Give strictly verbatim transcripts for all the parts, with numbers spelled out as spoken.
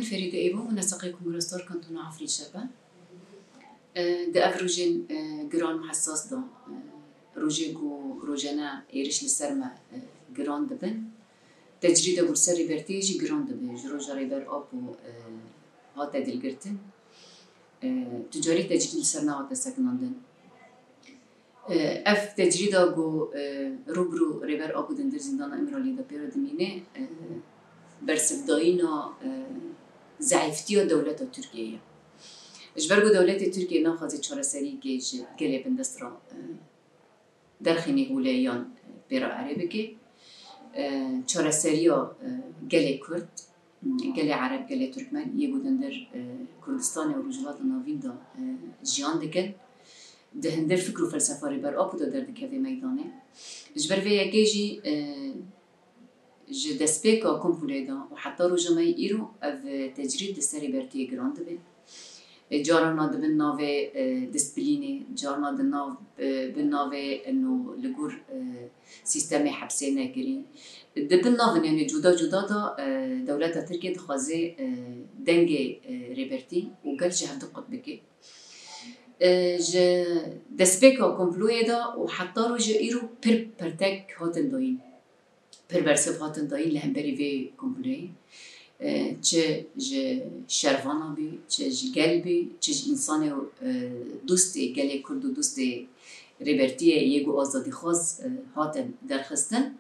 Ferîde Êbo, mineseqê Kongreya Starkan Tuna Efrîn Şebe. E, di ev rojên, e, giran û hesas de, e, rojê ku rojane êriş li ser me, e, giran dibin. Tecrîda ku li ser Rêbertiyê jî giran dibe. Ji roja Rêber Apo, e, hate dilgirtin. E, tu carî tecrîd li ser nehate sekinandin. E, ev tecrîda ku, e, rû bi rû Rêber Apo di hundir zîndana Îmraliyê de pê re dimîne, e, bersivdayîna, e, zeîftiya dewleta Tirkiyê ye. Ji ber ku dewletê Tirkiyê naxwaze çareseriyekê ji gelê bindest re, e, derxînê hûleyan pê re erê bike. E, çareseriya, e, gelê Kurd, gelê Ereb, gelê Tirkmen yê ku di hundir, e, Kurdistanê û Rojhilata Navîn de, e, jiyan dikin, di hundir fikr û felsefa Rêber Apo de derdikeve meydanê. Ji ber vê yekê jî, e, ji destpêka komployê de û heta roja me yê îro ev tecrîd li ser Rêbertiyê giran dibe. E, carna di bin navê, e, disiplînê, carna di nav, e, bin navê, e, no, li gor, e, sîstemê hepsê nekirî. Di bin navên, yanî cuda cuda de, e, dewleta Tirkiyê dixwaze, e, dengê, e, Rêbertî û gel ji hev du qut bike. E, ji destpêka komployê de û heta roja îro pir pertek hatin dayîn. Pir bersiv hatin dayîn li hemberî vê komployê. E, çi ji şervana bî, çi ji gel bî, çi ji însanê û, e, dostê gelê Kurd û dostê Rêbertiyê yê ku azadîxwaz, e, hatin derxistin.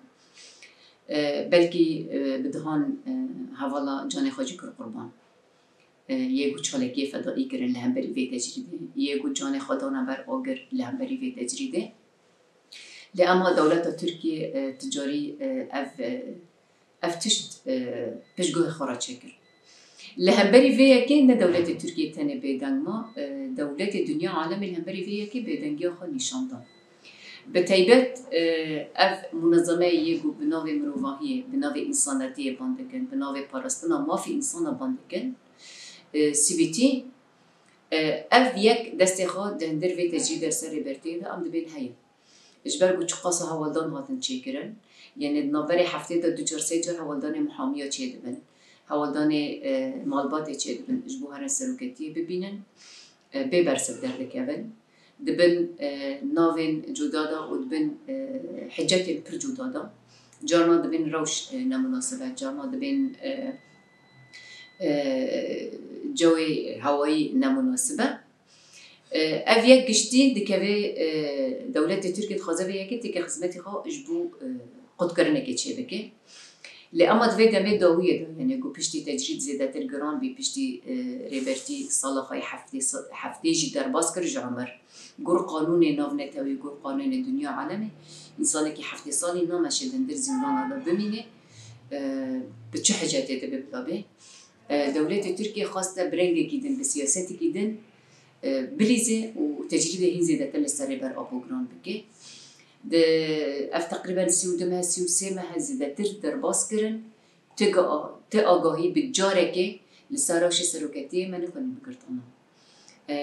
E, belkî, e, bi dihan, e, hevala canê xwe jî kir qurban. E, yê ku çalakiyê fedaî kirin li hemberî vê tecrîdê, yê ku canê xwe dana ber agir li hemberî vê tecrîdê. Lê ema dewleta Tirkiyê, e, ti carî, e, ev, e, ev tişt, e, piştguhê xwe re çêkir. Li hemberî vê yekê ne dewletê Tirkiyê tenê bêdeng ma, e, dewletê dinya alemê li hemberî vê yekê bêdengiya xwe nîşan da. Bi taybet, e, ev munezemeyê yê ku bi navê mirovahiyê, bi navê însanetiyê ban dikin, bi navê parastina mafê însana ban dikin, e, C V T, e, ev yek destê xwe di hundir vê tecrîdê ser Rêbertiyê de em dibên heye. Ji ber ku çiqasa hewaldan hatin çêkirin, yanî di navberê heftê de du car sê car hewaldanê muhamiya çêdibin, hewaldanê, e, malbatê çêdibin, ji bo herin seroketiyê bibînin, e, bê bersiv derdikevin. Di bin, e, navên cuda de û di bin, e, hicetên pir cuda de. Carna di bin rewş, e, nemunasib e, carna di bin, e, e, cewê hewayî nemunasib e. E, ev yek giştî dikeve, e, dewletê Tirkiyê dixwaze vê yekê têkil xizmetê xwe ji bo, e, qutkirinekê çêbike. Lê ema di vê demê dawiyê de, yanî ku piştî tecrîd zêdetir giran bî, piştî, e, Rêbertî sala xwe yê heftê, heftê jî derbas kir ji emir. Gor qanûnê navnetewî, gor qanûnê dinya alemê, însanekî heftê salî nameşe di hundir zîndana de bimîne, e, bi çi hicetê dibe bila bê. E, dewletê Tirkiyê xwaste bi rengekî din, bi siyasetekî din, e, bilîze û tecrîdê hîn zêdetir li ser Rêber Apo giran bike. Di ev teqrîben sî û du meh, sî û sê meh zêdetir derbas kirin, ti ga-, ti agahî bi carekê li ser rewşê seroketiyê me nekanî bigirtana. E,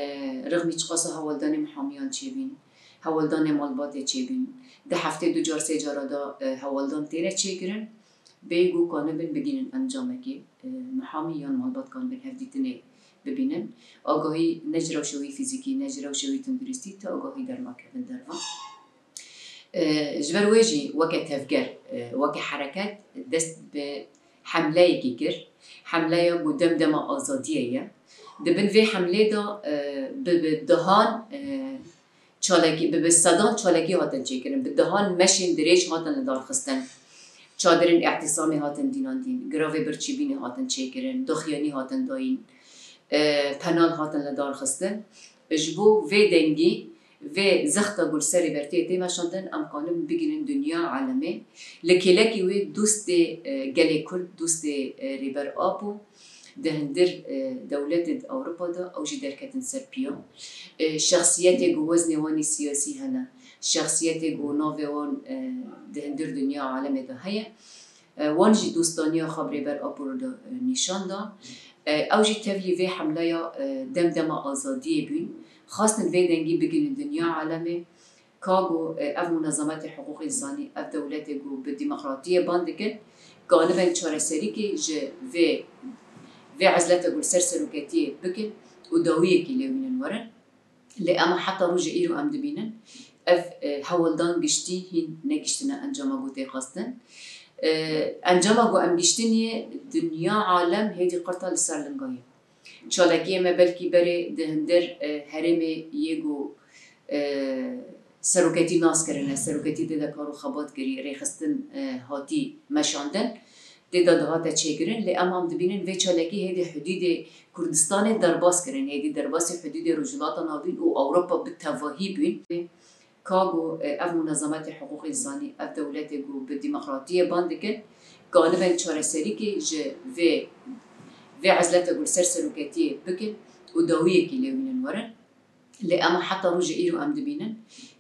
rixmî çiqasa hewaldanê mihamiyan çêbîn, hewaldanê malbatê çêbîn, di heftê du car sê cara da, e, hewaldan têne çêkirin. Bêyî ku kanibin bigihînin encamekê, e, mihamî yan malbat kanibin hevdîtinê bibînin. Agahî ne ji rewşa wî fîzîkî, ne ji rewşa wî tunduristî, ti agahî dernakevin derve. E, ji ber wê jî weke tevger, e, weke hereket dest bi hemleyekî kir. Hemleya ku dem dema azadiyê ye. Di bin vê hemlê de, e, bi, bi dehan, e, çalakî, bi, bi sedan çalakî hatin çêkirin, bi dehan meşên dirêj hatin li dar xistin. Çadirên îhtîsamê hatin dînandîn, giravê birçîbînê hatin çêkirin, doxyanî hatin dayîn, e, penal hatin li dar xistin. Ji bo vê dengî, vê zexta ku li ser Rêbertiyê tê meşandin, em kanin bigihînin dinya alemê. Li kêlekî wê dostê, e, gelê Kurd, dostê, e, Rêber Apo, di hundir, e, dewletên di Ewropa de ew jî derketin ser piya. E, şexsiyetê ku weznê wan ê siyasî hene, şexsiyetê ku navê wan, e, di hundir dinya alemê de heye. E, wan jî dostaniya xwe bi Rêber Apo re de, e, nîşan da. E, ew jî tevlî vê hemleya, e, dem dema azadiyê bûn. Xwestin vê dengî bigihînin dinya alemê. Ka ku, e, ev munezemetê hiqûq însanî, ev dewletê ku bi demokratiyê ban dikin, kanibin çareserîkê ji vê, vê ezleta ku li ser seroketiyê bikin û dawiyekî lê wînin werin. Lê ema heta roja îro em dibînin, ev, e, hewldan giştî hîn negiştine encama ku tê xwestin. E, encama ku em giştiniye, dinya alem hêdî qirta li ser linga ye. Çalakiyê me belkî berê di hundir, e, herêmê yê ku, e, seroketî nas kirine, seroketî tê de kar û xebat kirî, rêxistin, e, hatî meşandin, tê de dihate çêkirin. Lê em, em dibînin vê çalakî hêdî hudûdê Kurdistanê derbas kirin, hêdî derbasî hudûdê Rojhilata Navîn û Ewropa bi tevahî bûn. Ka ku, e, ev munezemetê hiqûqê însanî, ev dewletê ku bi demokratiyê ban dikin, galibên çareserîkê ji vê, vê ezleta ku li ser seroketiyê bikin û dawiyekî lê wînin werin. Lê ema heta roja îro em dibînin,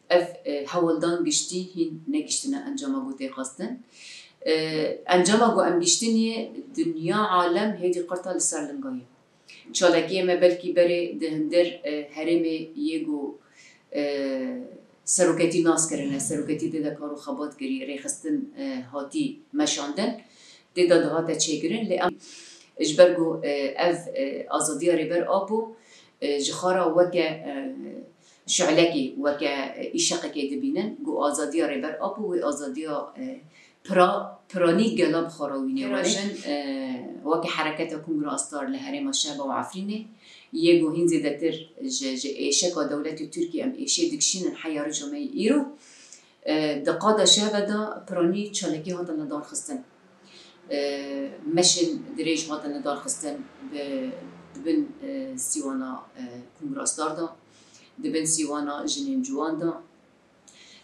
ev, e, hewldan giştî hîn negiştine encama ku tê xwestin. E, encama ku em giştiniye, dinya alem hêdî qirta li ser linga ye. Çalakiyê me belkî berê di hundir, e, herêmê yê ku, e, seroketî nas kirine, seroketî tê de kar û xebat kirî, rêxistin, e, hatî meşandin, tê de dihate çêkirin. Lê em ji ber ku, e, ev, e, azadiya Rêber Apo, e, ji xwe re weke, e, şu'lekê, weke, e, îşeqekê dibînin, ku azadiya Rêber Apo wê azadiya, e, pira, piranî gela bi xwe re wînê were. Jin, e, weke hereketa Kongra Astar li herêma Şehba û Efrînê yê ku hîn zêdetir ji, ji êşeka dewletê Tirkiyê em êşê dikişînin heya roja me yê îro, e, di qada Şehbe de piranî çalakî hatin lidarxistin. E, meşên dirêj hatin lidarxistin bi, di bin, e, sîwana, e, Kongra Astar de, di bin sîwana jinên ciwan de.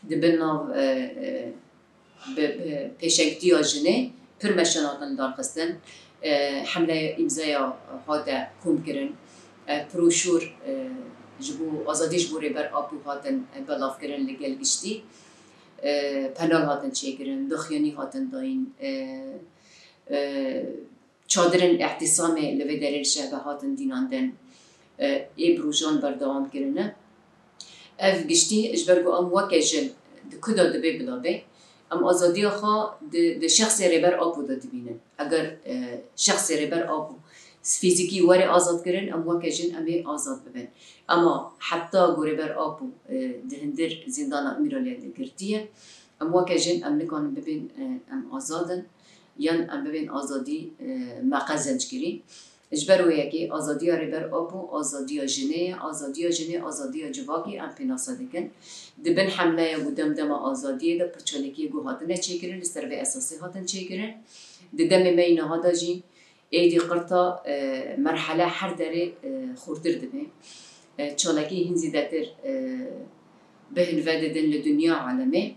Di bin nav, e, e, bi, bi pêşengtiya jinê pir meşan hatin lidarxistin. E, hemleya îmzaya hate komkirin. E, proşûr, e, ji bo azadî ji bo Rêber Apo hatin, e, belavkirin li gel giştî. E, penal hatin çêkirin, doxyanî hatin dayîn. E, e, Çadirên îhtîsamê li vê derê li Şehbe hatin dînandin, e, ê bi rojan berdewam kirine. Ev giştî ji ber ku em weke jin di ku de dibe bila be, em azadiya xwe di, di şexsê Rêber Apo de dibînin. Eger, e, şexsê Rêber Apo fîzîkî were azadkirin, em weke jin em ê azad bibin. Ema heta ku Rêber Apo, e, di hundir zîndana Îmraliyê de girtiye, em weke jin em nikarin bibên, e, em azad in. Yan em bibên azadî, e, me qezenc kirî. Ji ber wê yekê azadiya Rêber Apo, azadiya jinê ye, azadiya jinê, azadiya civakê em pênase dikin. Di bin hemleya ku dem dema azadiyê de pirçalekiyê ku hatine çêkirin, li ser vê esasê hatin çêkirin. Di demê me yî niha de jî êdî qirta, e, merhele her derê, e, xurtir dibe. E, çalakî hîn zêdetir, e, bi hin ve didin li dinya alemê.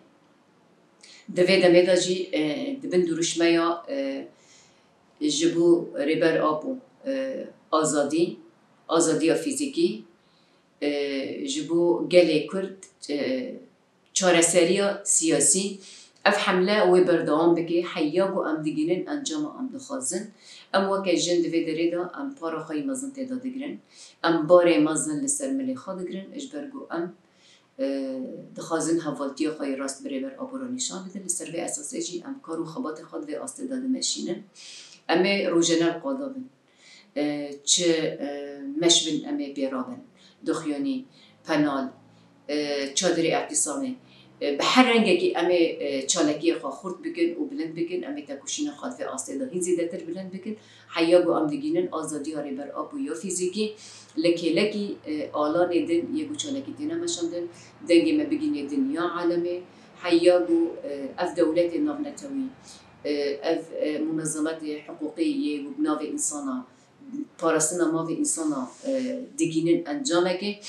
Di vê demê de jî, e, di bin duruşmeya, e, ji bo Rêber Apo, e, azadî, azadiya fîzîkî, e, ji bo gelê Kurd, e, çareseriya siyasî, ev hemle wê berdewam bike, heya ku em digihînin encama em dixwazin. Em weke jin di vê derê de em para xwe yî mezin tê de digirin. Em barê mezin li ser milê xwe digirin, ji ber ku em e, dixwazin hevaltiya xwe yê rast bi Rêber Apo re nîşan bidin. Li ser vê esasê jî em kar û xebatê xwe di vê astê de dimeşînin. Em ê rojane li qada bin. E, çi, e, meş bin em ê pê re bin. Doxyanî, penal, e, çadirê îhtîsamê, e, bi her rengekî em ê, e, çalakiyê xwe xurt bikin û bilind bikin. Em ê tekoşîna xwe di vê astê de hîn zêdetir bilind bikin. Heya ku em digihînin azadiya Rêber Apo ya fîzîkî, li kêlekî, e, alanê din yê ku çalakî têne meşandin, dengê me bigihîne dinya alemê, heya ku, e, ev dewletê navnetewî, e, ev, e, munezemetê hiqûqî yê ku bi navê însana, parastina mafê însana, e, digihînin encamekê,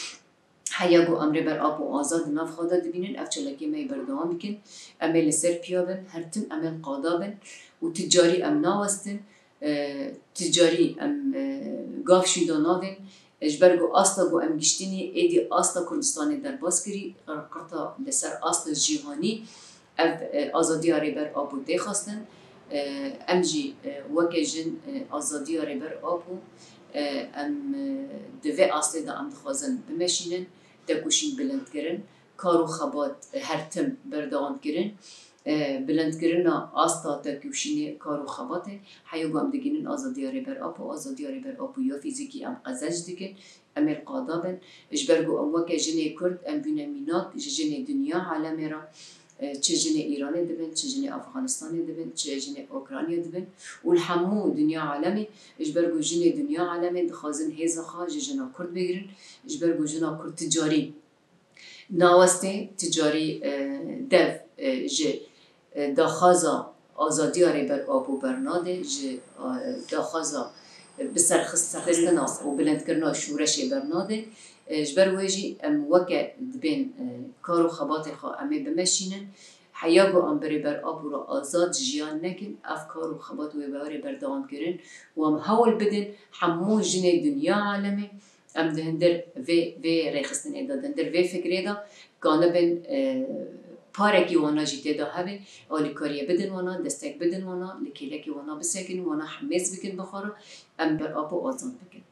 heya ku em Rêber Apo azad di nav xwe de dibînin, ev çalakiyê me yê berdewam bikin. Em ê li ser piya bin, her tim em ê li qada bin û ti carî em nawestin, e, ti carî em, e, gav şûnda navên, e, ji ber ku asta ku em giştînî êdî asta Kurdistanê derbas kirî, qirta li ser asta cîhanî, ev, e, azadiya Rêber Apo tê xwestin. E, em jî, e, weke jin, e, azadiya Rêber Apo, e, em, e, di vê astê de em dixwazin bimeşînin, tekoşîn bilind kirin, kar û xebat, e, her tim berdewam kirin. e, bilindkirina asta têkoşînê kar û xebatê, heya ku em digihînin azadiya Rêber Apo, azadiya Rêber Apo ya fîzîkî em qezenc dikin, em ê li qada bin. Ji ber ku em weke jinê Kurd, em bûne mînak ji jinê dinya alemê re, e, çi jinê Îranê dibin, çi jinê Afganistanê dibin, çi jinê Ukraynayê dibin û li hemû dinya alemê, ji ber ku jinê dinya alemê dixwazin hêza xwe ji jina Kurd bigirin, ji ber ku jina Kurd ticarî nawestê, ticarî, e, dev, e, ji, e, daxwaza azadiya Rêber Apo bernade, ji, e, daxwaza, e, bi serxist-, serxistina û bilindkirina şoreşê bernade. E, ji ber wê jî em weke dibên, e, kar û xebatê xwe em ê bimeşînin. Heya ku em bi Rêber Apo re azad jiyan nekin, ev kar û xebat wê bi wê re berdewam kirin û em hewl bidin hemû jinê dinya alemê em di hundir vê, vê rêxistinê de, di hundir vê fikrê de kanibin, e, parekî wana jî tê de hebe, alîkariyê bidin wana, destek bidin wana, li kêlekê wana bisekinin, wana hemêz bikin bi xwe re, em Rêber Apo azad bikin.